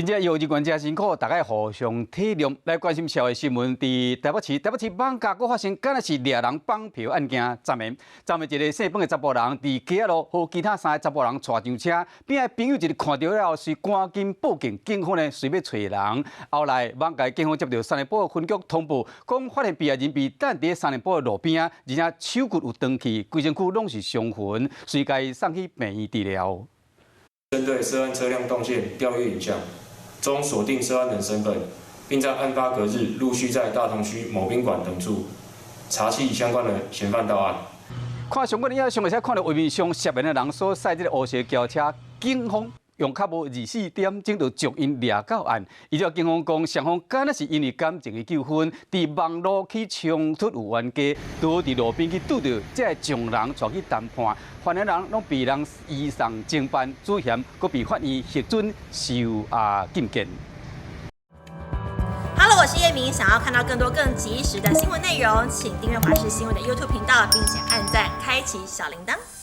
真正醫護人員誠辛苦，大家互相體諒。來關心社會新聞，佇台北市，台北市艋舺閣發生，敢若是掠人綁票案件。昨暝，昨暝一个姓彭的查埔人，佇街仔路予其他三个查埔人帶上車，邊仔朋友一个看著了後，隨趕緊報警，警方呢隨欲揣人。後來艋舺警方接著三重埔分局通報，講發現被害人被擲佇三重埔的路邊仔，而且手骨有斷去，規身軀攏是傷痕，隨共伊送去病院治療。針對涉案車輛動線調閱影像，終鎖定涉案人身份，並在案發隔日陸續在大同區某賓館等處查緝相關的嫌犯到案。看上過你上會使看著畫面上涉嫌的人所駛這个烏色轎車，警方用較無24點鐘就將𪜶掠到案。依照警方講，雙方敢若是因為感情的糾紛，佇網路起衝突有冤家，拄佇路邊去拄著這个眾人帶去談判，犯案人攏被人移送偵辦，主嫌閣被法院核准收押禁見。 Hello，我是葉明，想要看到更多更及時的新聞內容，請訂閱華視新聞的 YouTube 頻道，並且按讚，開啟小鈴鐺。